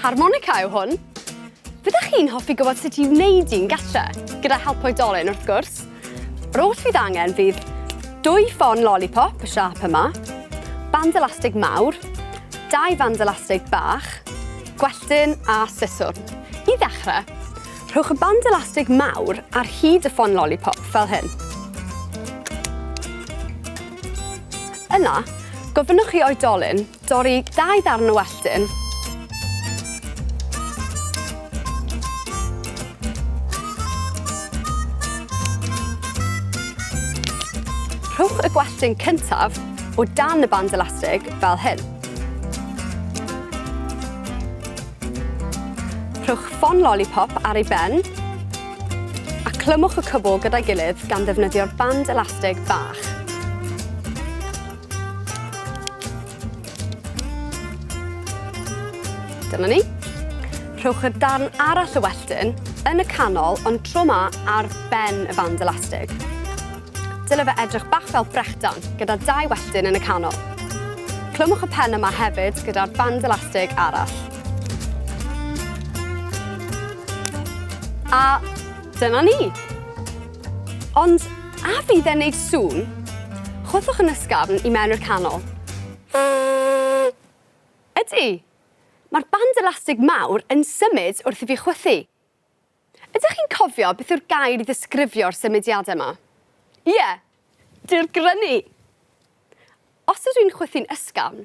Harmonica yw hwn. Fyddech chi'n hoffi gwybod sut i wneud un gatre? Gyda help oedolyn, wrth gwrs. Yr oll fydd angen fydd dwy ffon lollipop, y siâp yma, band elastig mawr, dau fand elastig bach, gwelltyn a siswrn. I ddechrau, rhowch y band elastig mawr ar hyd y ffon lollipop fel hyn. Yna, gofynnwch i oedolyn dorri dau ddarn o welltyn Rhowch y gwelltyn cyntaf o dan y band elastig fel hyn. Rhowch ffon lollipop ar ei ben a clymwch y cwbl gyda'i gilydd gan ddefnyddio'r band elastig bach. Dyma ni. Rhowch y darn arall o welltyn yn y canol ond tro 'ma ar ben y band elastig. Dyle fe edrych bach fel brechdan gyda dau welltyn yn y canol. Clymwch y pen yma hefyd gyda'r band elastig arall. A dyna ni! Ond a fydd e'n neud sŵn? Chwythwch yn ysgafn i mewn i'r canol. Ydy! Mae'r band elastig mawr yn symud wrth i fi chwythu. Ydych chi'n cofio beth yw'r gair i ddisgrifio'r symudiadau yma? Ie, dirgrynu! Os ydw i'n chwythu'n ysgafn,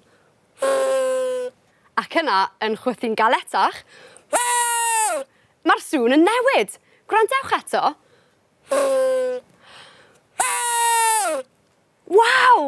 ac yna yn chwythu'n galetach, mae'r sŵn yn newid! Gwrandewch eto. Waw!